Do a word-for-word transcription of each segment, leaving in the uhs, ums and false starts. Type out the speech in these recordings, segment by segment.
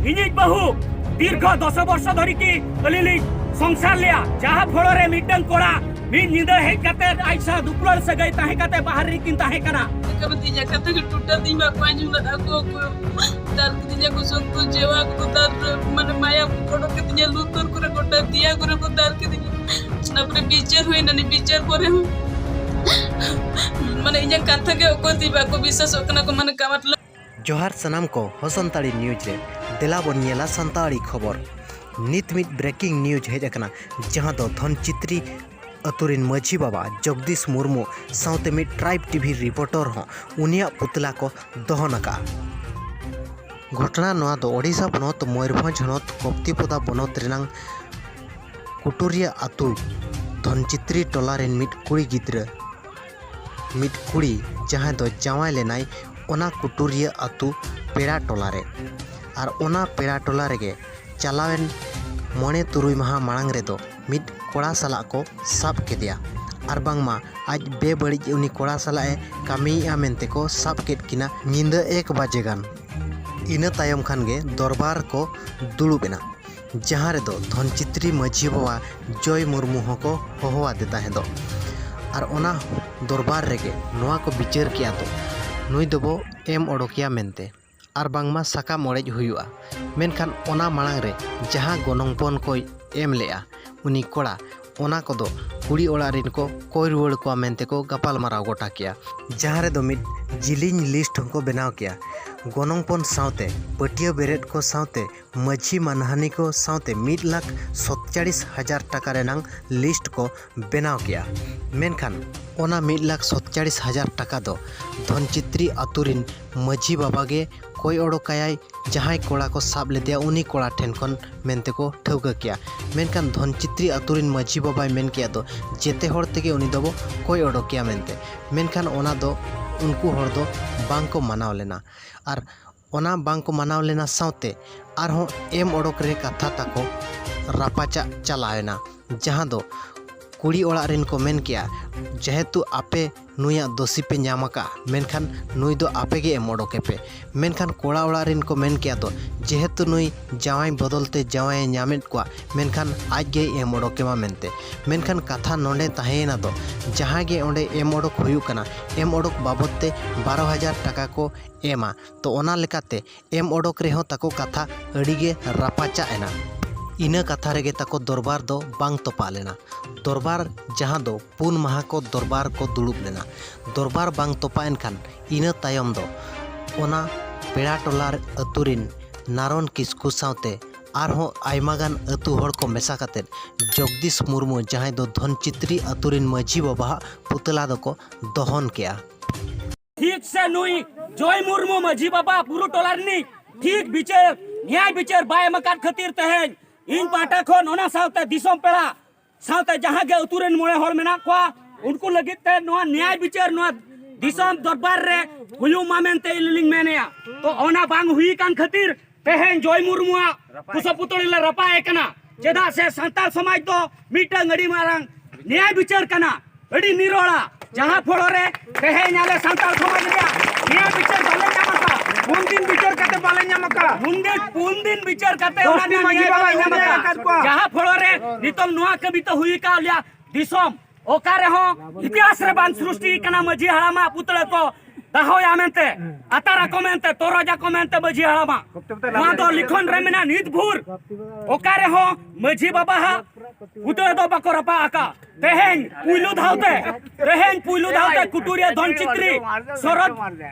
ᱤᱧᱤᱡ ᱵᱟᱹᱦᱩ ᱫᱤᱨᱜᱷᱚ ᱫᱚᱥ ᱵᱚᱨᱥᱚ ᱫᱷᱚᱨᱤ ᱠᱤ ᱟᱹᱞᱤᱧ ᱞᱤᱧ ᱥᱚᱝᱥᱟᱨ ᱞᱮᱭᱟ, ᱡᱟᱦᱟᱸ ᱯᱷᱚᱲᱚ ᱨᱮ ᱢᱤᱫᱴᱟᱝ ᱠᱚᱲᱟ ᱢᱤᱫ ᱧᱤᱫᱟᱹ ᱦᱮᱡ ᱠᱟᱛᱮ ᱟᱡ ᱥᱟᱶ ᱫᱩᱯᱲᱟᱹᱲ ᱥᱟᱹᱜᱟᱹᱭ ᱛᱟᱦᱮᱸ ᱠᱟᱛᱮ ᱵᱟᱦᱨᱮ ᱨᱮᱠᱤᱱ ᱛᱟᱦᱮᱸ ᱠᱟᱱᱟ᱾ ᱠᱟᱹᱢᱤ ᱛᱤᱧᱟ ᱠᱟᱛᱷᱟ ᱜᱮ ᱴᱩᱴᱟᱹ ᱛᱤᱧ ᱵᱟᱠᱚ ᱟᱸᱡᱚᱢ ᱞᱮᱫᱟ᱾ ᱟᱠᱚ ᱠᱚ ᱫᱟᱞ ᱠᱤᱫᱤᱧᱟ ᱠᱚ, ᱥᱚᱠᱛᱚ ᱡᱮᱣᱟ ᱠᱚ ᱫᱟᱞ, ᱢᱟᱱᱮ ᱢᱟᱭᱟᱢ ᱠᱚ ᱚᱰᱚᱠ ᱠᱤᱫᱤᱧᱟ, ᱞᱩᱛᱩᱨ ᱠᱚᱨᱮ ᱜᱚᱴᱟ ᱫᱮᱭᱟ ᱠᱚᱨᱮ ᱠᱚ ᱫᱟᱞ ᱠᱤᱫᱤᱧᱟ᱾ ᱚᱱᱟ ᱯᱚᱨᱮ ᱵᱤᱪᱟᱹᱨ ᱦᱩᱭᱱᱟ, ᱱᱤ ᱵᱤᱪᱟᱹᱨ ᱯᱚᱨᱮ ᱦᱚᱸ ᱢᱟᱱᱮ ᱤᱧᱟᱹᱜ ᱠᱟᱛᱷᱟ ᱜᱮ ᱚᱠᱚᱭ ᱛᱮ ᱵᱟᱠᱚ ᱵᱤᱥᱣᱟᱥᱚᱜ ᱠᱟᱱᱟ ᱠᱚ, ᱢᱟᱱᱮ ᱠᱟᱢᱟᱴ ᱡᱚᱦᱟᱨ ᱥᱟᱱᱟᱢ ᱠᱚ, ᱦᱚ ᱥᱟᱱᱛᱟᱲᱤ ᱱᱤᱭᱩᱡᱽ ᱨᱮ ᱫᱮᱞᱟ ᱵᱚᱱ ᱧᱮᱞᱟ ᱥᱟᱱᱛᱟᱲᱤ ᱠᱷᱚᱵᱚᱨ᱾ ᱱᱤᱛ ᱢᱤᱫ ᱵᱨᱮᱠᱤᱝ ᱱᱤᱭᱩᱡᱽ ᱦᱮᱡ ᱟᱠᱟᱱᱟ, ᱡᱟᱦᱟᱸ ᱫᱚ ᱫᱷᱚᱱᱪᱤᱛᱨᱤ ᱟᱹᱛᱩ ᱨᱤᱱ ᱢᱟᱹᱡᱷᱤ ᱵᱟᱵᱟ ᱡᱚᱜᱽᱫᱤᱥ ᱢᱩᱨᱢᱩ ᱥᱟᱶᱛᱮ ᱢᱤᱫ ᱴᱨᱟᱭᱤᱵᱽ ᱴᱤᱵᱷᱤ ᱨᱤᱯᱳᱨᱴᱚᱨ ᱦᱚᱸ ᱩᱱᱤᱭᱟᱜ ᱯᱩᱛᱞᱟ ᱠᱚ ᱫᱚᱦᱚᱱ ᱟᱠᱟᱫᱼᱟ᱾ ᱜᱷᱚᱴᱚᱱᱟ ᱱᱚᱣᱟ ᱫᱚ ᱳᱰᱤᱥᱟ ᱯᱚᱱᱚᱛ ᱢᱚᱭᱩᱨᱵᱷᱚᱸᱡᱽ ᱦᱚᱱᱚᱛ ᱠᱚᱯᱛᱤᱯᱚᱫᱟ ᱵᱚᱱᱚᱛ ᱨᱮᱱᱟᱝ ᱠᱩᱴᱩᱨᱤᱭᱟᱹ ᱟᱹᱛᱩ ᱫᱷᱚᱱᱪᱤᱛᱨᱤ ᱴᱚᱞᱟ ᱨᱮᱱ ᱢᱤᱫ ᱠᱩᱲᱤ ᱜᱤᱫᱽᱨᱟᱹ, ᱢᱤᱫ ᱠᱩᱲᱤ ᱡᱟᱦᱟᱸᱭ ᱫᱚ ᱡᱟᱶᱟᱭ ᱞᱮᱱᱟᱭ ᱚᱱᱟ ᱠᱩᱴᱩᱨᱤᱭᱟᱹ ᱟᱹᱛᱩ ᱯᱮᱲᱟ ᱴᱚᱞᱟ ᱨᱮ᱾ ᱟᱨ ᱚᱱᱟ ᱯᱮᱲᱟ ᱴᱚᱞᱟ ᱨᱮᱜᱮ ᱪᱟᱞᱟᱣᱮᱱ ᱢᱚᱬᱮ ᱛᱩᱨᱩᱭ ᱢᱟᱦᱟ ᱢᱟᱲᱟᱝ ᱨᱮᱫᱚ ᱢᱤᱫ ᱠᱚᱲᱟ ᱥᱟᱞᱟᱜ ᱠᱚ ᱥᱟᱵ ᱠᱮᱫᱮᱭᱟ, ᱟᱨ ᱵᱟᱝᱢᱟ ᱟᱡ ᱵᱮᱵᱟᱹᱲᱤᱡ ᱩᱱᱤ ᱠᱚᱲᱟ ᱥᱟᱞᱟᱜ ᱮ ᱠᱟᱹᱢᱤᱭᱮᱫᱼᱟ ᱢᱮᱱᱛᱮ ᱠᱚ ᱥᱟᱵ ᱠᱮᱫ ᱠᱤᱱᱟ ᱧᱤᱫᱟᱹ ᱮᱠ ᱵᱟᱡᱮ ᱜᱟᱱ᱾ ᱤᱱᱟᱹ ᱛᱟᱭᱚᱢ ᱠᱷᱟᱱ ᱜᱮ ᱫᱚᱨᱵᱟᱨ ᱠᱚ ᱫᱩᱲᱩᱵ ᱮᱱᱟ, ᱡᱟᱦᱟᱸ ᱨᱮᱫᱚ ᱫᱷᱚᱱᱪᱤᱛᱨᱤ ᱢᱟᱹᱡᱷᱤ ᱵᱟᱵᱟ ᱡᱚᱭ ᱢᱩᱨᱢᱩ ᱦᱚᱸᱠᱚ ᱦᱚᱦᱚᱣᱟᱫᱮ ᱛᱟᱦᱮᱸᱫᱚᱜ᱾ ᱟᱨ ᱚᱱᱟ ᱫᱚᱨᱵᱟᱨ ᱨᱮᱜᱮ ᱱᱚᱣᱟ ᱠᱚ ᱵᱤᱪᱟᱹᱨ ᱠᱮᱜᱼᱟ ᱫᱚ, ᱱᱩᱭ ᱫᱚᱵᱚ ᱮᱢ ᱚᱰᱚᱠᱮᱭᱟ ᱢᱮᱱᱛᱮ, ᱟᱨ ᱵᱟᱝᱢᱟ ᱥᱟᱠᱟᱢ ᱚᱲᱮᱡ ᱦᱩᱭᱩᱜᱼᱟ᱾ ᱢᱮᱱᱠᱷᱟᱱ ᱚᱱᱟ ᱢᱟᱲᱟᱝ ᱨᱮ ᱡᱟᱦᱟᱸ ᱜᱚᱱᱚᱝ ᱯᱚᱱ ᱠᱚᱭ ᱮᱢ ᱞᱮᱜᱼᱟ ᱩᱱᱤ ᱠᱚᱲᱟ, ᱚᱱᱟ ᱠᱚᱫᱚ ᱠᱩᱲᱤ ᱚᱲᱟᱜ ᱨᱤᱱ ᱠᱚ ᱠᱚᱭ ᱨᱩᱣᱟᱹᱲ ᱠᱚᱣᱟ ᱢᱮᱱᱛᱮ ᱠᱚ ᱜᱟᱯᱟᱞ ᱢᱟᱨᱟᱣ ᱜᱚᱴᱟ ᱠᱮᱜᱼᱟ, ᱡᱟᱦᱟᱸ ᱨᱮᱫᱚ ᱢᱤᱫ ᱡᱤᱞᱤᱧ ᱞᱤᱥᱴ ᱦᱚᱸᱠᱚ ᱵᱮᱱᱟᱣ ᱠᱮᱜᱼᱟ᱾ ᱜᱚᱱᱚᱝ ᱯᱚᱱ ᱥᱟᱶᱛᱮ ᱯᱟᱹᱴᱭᱟᱹ ᱵᱮᱨᱮᱫ ᱠᱚ ᱥᱟᱶᱛᱮ ᱢᱟᱹᱡᱷᱤ ᱢᱟᱱᱦᱟᱱᱤ ᱠᱚ ᱥᱟᱶᱛᱮ ᱢᱤᱫ ᱞᱟᱠᱷ ᱥᱚᱛᱪᱟᱲᱤᱥ ᱦᱟᱡᱟᱨ ᱴᱟᱠᱟ ᱨᱮᱱᱟᱝ ᱞᱤᱥᱴ ᱠᱚ ᱵᱮᱱᱟᱣ ᱠᱮᱜᱼᱟ᱾ ᱢᱮᱱᱠᱷᱟᱱ ᱚᱱᱟ ᱢᱤᱫ ᱞᱟᱠᱷ ᱥᱚᱛᱪᱟᱲᱤᱥ ᱦᱟᱡᱟᱨ ᱴᱟᱠᱟ ᱫᱚ ᱫᱷᱚᱱᱪᱤᱛᱨᱤ ᱟᱹᱛᱩ ᱨᱤᱱ ᱢᱟᱹᱡᱷᱤ ᱵᱟᱵᱟ ᱜᱮ ᱠᱚᱭ ᱚᱰᱚᱠᱟᱭᱟᱭ, ᱡᱟᱦᱟᱸᱭ ᱠᱚᱲᱟ ᱠᱚ ᱥᱟᱵ ᱞᱮᱫᱮᱭᱟ ᱩᱱᱤ ᱠᱚᱲᱟ ᱴᱷᱮᱱ ᱠᱷᱚᱱ ᱢᱮᱱᱛᱮ ᱠᱚ ᱴᱷᱟᱹᱣᱠᱟᱹ ᱠᱮᱜᱼᱟ᱾ ᱢᱮᱱᱠᱷᱟᱱ ᱫᱷᱚᱱᱪᱤᱛᱨᱤ ᱟᱹᱛᱩ ᱨᱤᱱ ᱢᱟᱹᱡᱷᱤ ᱵᱟᱵᱟᱭ ᱢᱮᱱ ᱠᱮᱜᱼᱟ ᱫᱚ ᱡᱮᱛᱮ ᱦᱚᱲ ᱛᱮᱜᱮ ᱩᱱᱤ ᱫᱚᱵᱚ ᱠᱚᱭ ᱚᱰᱚᱠᱮᱭᱟ ᱢᱮᱱᱛᱮ᱾ ᱢᱮᱱᱠᱷᱟᱱ ᱚᱱᱟ ᱫᱚ ᱩᱱᱠᱩ ᱦᱚᱲ ᱫᱚ ᱵᱟᱝ ᱠᱚ ᱢᱟᱱᱟᱣ ᱞᱮᱱᱟ᱾ ᱟᱨ ᱚᱱᱟ ᱵᱟᱝ ᱠᱚ ᱢᱟᱱᱟᱣ ᱞᱮᱱᱟ ᱥᱟᱶᱛᱮ ᱟᱨᱦᱚᱸ ᱮᱢ ᱚᱰᱚᱠ ᱨᱮ ᱠᱟᱛᱷᱟ ᱛᱟᱠᱚ ᱨᱟᱯᱟᱪᱟᱜ ᱪᱟᱞᱟᱣ ᱮᱱᱟ, ᱡᱟᱦᱟᱸ ᱫᱚ ᱠᱩᱲᱤ ᱚᱲᱟᱜ ᱨᱮᱱ ᱠᱚ ᱢᱮᱱ ᱠᱮᱜᱼᱟ, ᱡᱮᱦᱮᱛᱩ ᱟᱯᱮ ᱱᱩᱭᱟᱜ ᱫᱳᱥᱤ ᱯᱮ ᱧᱟᱢ ᱟᱠᱟᱫᱼᱟ, ᱢᱮᱱᱠᱷᱟᱱ ᱱᱩᱭ ᱫᱚ ᱟᱯᱮ ᱜᱮ ᱮᱢ ᱚᱰᱚᱠᱮ ᱯᱮ᱾ ᱢᱮᱱᱠᱷᱟᱱ ᱠᱚᱲᱟ ᱚᱲᱟᱜ ᱨᱮᱱ ᱠᱚ ᱢᱮᱱ ᱠᱮᱜᱼᱟ ᱫᱚ, ᱡᱮᱦᱮᱛᱩ ᱱᱩᱭ ᱡᱟᱶᱟᱭ ᱵᱚᱫᱚᱞ ᱛᱮ ᱡᱟᱶᱟᱭᱮ ᱧᱟᱢᱮᱫ ᱠᱚᱣᱟ, ᱢᱮᱱᱠᱷᱟᱱ ᱟᱡ ᱜᱮᱭ ᱮᱢ ᱚᱰᱚᱠᱮᱢᱟ ᱢᱮᱱᱛᱮ᱾ ᱢᱮᱱᱠᱷᱟᱱ ᱠᱟᱛᱷᱟ ᱱᱚᱰᱮ ᱛᱟᱦᱮᱸᱭᱮᱱᱟ ᱫᱚ, ᱡᱟᱦᱟᱸ ᱜᱮ ᱚᱸᱰᱮ ᱮᱢ ᱚᱰᱚᱠ ᱦᱩᱭᱩᱜ ᱠᱟᱱᱟ, ᱮᱢ ᱚᱰᱚᱠ ᱵᱟᱵᱚᱫ ᱛᱮ ᱵᱟᱨᱚ ᱦᱟᱡᱟᱨ ᱴᱟᱠᱟ ᱠᱚ ᱮᱢᱟ᱾ ᱛᱚ ᱚᱱᱟ ᱞᱮᱠᱟᱛᱮ ᱮᱢ ᱚᱰᱚᱠ ᱨᱮᱦᱚᱸ ᱛᱟᱠᱚ ᱠᱟᱛᱷᱟ ᱟᱹᱰᱤ ᱜᱮ ᱨᱟᱯᱟᱪᱟᱜ ᱮᱱᱟ᱾ ᱤᱱᱟᱹ ᱠᱟᱛᱷᱟ ᱨᱮᱜᱮ ᱛᱟᱠᱚ ᱫᱚᱨᱵᱟᱨ ᱫᱚ ᱵᱟᱝ ᱛᱚᱯᱟᱜ ᱞᱮᱱᱟ᱾ ᱫᱚᱨᱵᱟᱨ ᱡᱟᱦᱟᱸ ᱫᱚ ᱯᱩᱱ ᱢᱟᱦᱟ ᱠᱚ ᱫᱚᱨᱵᱟᱨ ᱠᱚ ᱫᱩᱲᱩᱵ ᱞᱮᱱᱟ᱾ ᱫᱚᱨᱵᱟᱨ ᱵᱟᱝ ᱛᱚᱯᱟᱜ ᱮᱱ ᱠᱷᱟᱱ ᱤᱱᱟᱹ ᱛᱟᱭᱚᱢ ᱫᱚ ᱚᱱᱟ ᱯᱮᱲᱟ ᱴᱚᱞᱟ ᱟᱹᱛᱩ ᱨᱤᱱ ᱱᱟᱨᱚᱱ ᱠᱤᱥᱠᱩ ᱥᱟᱶᱛᱮ ᱟᱨᱦᱚᱸ ᱟᱭᱢᱟ ᱜᱟᱱ ᱟᱹᱛᱩ ᱦᱚᱲ ᱠᱚ ᱢᱮᱥᱟ ᱠᱟᱛᱮᱫ ᱡᱚᱜᱽᱫᱤᱥ ᱢᱩᱨᱢᱩ, ᱡᱟᱦᱟᱸᱭ ᱫᱚ ᱫᱷᱚᱱᱪᱤᱛᱨᱤ ᱟᱹᱛᱩ ᱨᱤᱱ ᱢᱟᱹᱡᱷᱤ ᱵᱟᱵᱟᱣᱟᱜ ᱯᱩᱛᱞᱟ ᱫᱚᱠᱚ ᱫᱚᱦᱚᱱ ᱠᱮᱜᱼᱟ᱾ ᱴᱷᱤᱠ ᱥᱮ ᱱᱩᱭ ᱡᱚᱭ ᱢᱩᱨᱢᱩ ᱢᱟᱹᱡᱷᱤ ᱵᱟᱵᱟ ᱵᱩᱨᱩ ᱴᱚᱞᱟ ᱨᱤᱱᱤᱡ ᱴᱷᱤᱠ ᱵᱤᱪᱟᱹᱨ, ᱱᱮᱭᱟᱭ ᱵᱤᱪᱟᱹᱨ ᱵᱟᱭ ᱮᱢ ᱟᱠᱟᱫ ᱠᱷᱟᱹᱛᱤᱨ ᱛᱮᱦᱮᱧ ᱤᱧ ᱯᱟᱦᱴᱟ ᱠᱷᱚᱱ ᱚᱱᱟ ᱥᱟᱶᱛᱮ ᱫᱤᱥᱚᱢ ᱯᱮᱲᱟ ᱥᱟᱶᱛᱮ ᱡᱟᱦᱟᱸ ᱜᱮ ᱟᱹᱛᱩ ᱨᱮᱱ ᱢᱚᱬᱮ ᱦᱚᱲ ᱢᱮᱱᱟᱜ ᱠᱚᱣᱟ, ᱩᱱᱠᱩ ᱞᱟᱹᱜᱤᱫ ᱛᱮ ᱱᱚᱣᱟ ᱱᱮᱭᱟᱭ ᱵᱤᱪᱟᱹᱨ ᱱᱚᱣᱟ ᱫᱤᱥᱚᱢ ᱫᱚᱨᱵᱟᱨ ᱨᱮ ᱦᱩᱭᱩᱜ ᱢᱟ ᱢᱮᱱᱛᱮ ᱟᱹᱞᱤᱧ ᱞᱤᱧ ᱢᱮᱱᱮᱜᱼᱟ᱾ ᱛᱚ ᱚᱱᱟ ᱵᱟᱝ ᱦᱩᱭ ᱟᱠᱟᱱ ᱠᱷᱟᱹᱛᱤᱨ ᱛᱮᱦᱮᱧ ᱡᱚᱭ ᱢᱩᱨᱢᱩᱣᱟᱜ ᱠᱩᱥᱟᱹ ᱯᱩᱛᱲᱤ ᱞᱮ ᱨᱟᱯᱟᱜ ᱮ ᱠᱟᱱᱟ᱾ ᱪᱮᱫᱟᱜ ᱥᱮ ᱥᱟᱱᱛᱟᱲ ᱥᱚᱢᱟᱡᱽ ᱫᱚ ᱢᱤᱫᱴᱟᱝ ᱟᱹᱰᱤ ᱢᱟᱨᱟᱝ ᱱᱮᱭᱟᱭ ᱵᱤᱪᱟᱹᱨ ᱠᱟᱱᱟ, ᱟᱹᱰᱤ ᱱᱤᱨᱚᱲᱟ, ᱡᱟᱦᱟᱸ ᱯᱷᱚᱲᱚ ᱨᱮ ᱛᱮᱦᱮᱧ ᱟᱞᱮ ᱥᱟᱱᱛᱟᱲ ᱥᱚᱢᱟᱡᱽ ᱨᱮᱭᱟᱜ ᱱᱮᱭᱟᱭ ᱵᱤᱪᱟᱹᱨ ᱵᱟᱞᱮ ᱧᱟᱢ ᱟᱠᱟᱫ᱾ ᱯᱩᱱ ᱫᱤᱱ ᱵᱤᱪᱟᱹᱨ ᱠᱟᱛᱮ ᱵᱟᱞᱮ ᱧᱟᱢ ᱟᱠᱟᱫ᱾ ᱯᱩᱱ ᱫᱤᱱ, ᱯᱩᱱ ᱫᱤᱱ ᱵᱤᱪᱟᱹᱨ ᱠᱟᱛᱮ ᱚᱱᱟ ᱫᱚᱥᱴᱤ ᱢᱟᱹᱡᱷᱤ ᱱᱮᱭᱟᱭ ᱵᱟᱵᱟ ᱵᱟᱞᱮ ᱧᱟᱢ ᱧᱟᱢ ᱟᱠᱟᱫ᱾ ᱟᱠᱟᱫ ᱠᱚᱣᱟ᱾ ᱡᱟᱦᱟᱸ ᱯᱷᱚᱲᱚ ᱨᱮ ᱱᱤᱛᱚᱝ ᱱᱚᱣᱟ ᱠᱟᱹᱢᱤ ᱛᱚ ᱦᱩᱭ ᱟᱠᱟᱫ ᱞᱮᱭᱟ ᱫᱤᱥᱚᱢ᱾ ᱚᱠᱟ ᱨᱮᱦᱚᱸ ᱤᱛᱤᱦᱟᱥ ᱨᱮ ᱵᱟᱝ ᱥᱨᱤᱥᱴᱤ ᱠᱟᱱᱟ ᱢᱟᱹᱡᱷᱤ ᱦᱟᱲᱟᱢᱟᱜ ᱯᱩᱛᱲᱟᱹ ᱠᱚ ᱫᱟᱦᱚᱭᱟ ᱢᱮᱱᱛᱮ, ᱟᱛᱟᱨ ᱟᱠᱚ ᱢᱮᱱᱛᱮ, ᱛᱚᱨᱚᱡ ᱟᱠᱚ ᱢᱮᱱᱛᱮ ᱢᱟᱹᱡᱷᱤ ᱦᱟᱲᱟᱢᱟᱜ᱾ ᱱᱚᱣᱟ ᱫᱚ ᱞᱤᱠᱷᱚᱱ ᱨᱮ ᱢᱮᱱᱟᱜ ᱱᱤᱛ ᱵᱷᱳᱨ ᱚᱠᱟ ᱨᱮᱦᱚᱸ ᱢᱟᱹᱡᱷᱤ ᱵᱟᱵᱟ ᱦᱟᱜ ᱯᱩᱛᱲᱟᱹ ᱫᱚ ᱵᱟᱠᱚ ᱨᱟᱯᱟᱜ ᱟᱠᱟᱫ᱾ ᱛᱮᱦᱮᱧ ᱯᱩᱭᱞᱩ ᱫᱷᱟᱣ ᱛᱮ, ᱛᱮᱦᱮᱧ ᱯᱩᱭᱞᱩ ᱫᱷᱟᱣ ᱛᱮ ᱠᱩᱴᱩᱨᱤᱭᱟᱹ ᱫᱷᱚᱱᱪᱤᱛᱨᱤ ᱥᱚᱨᱚᱛ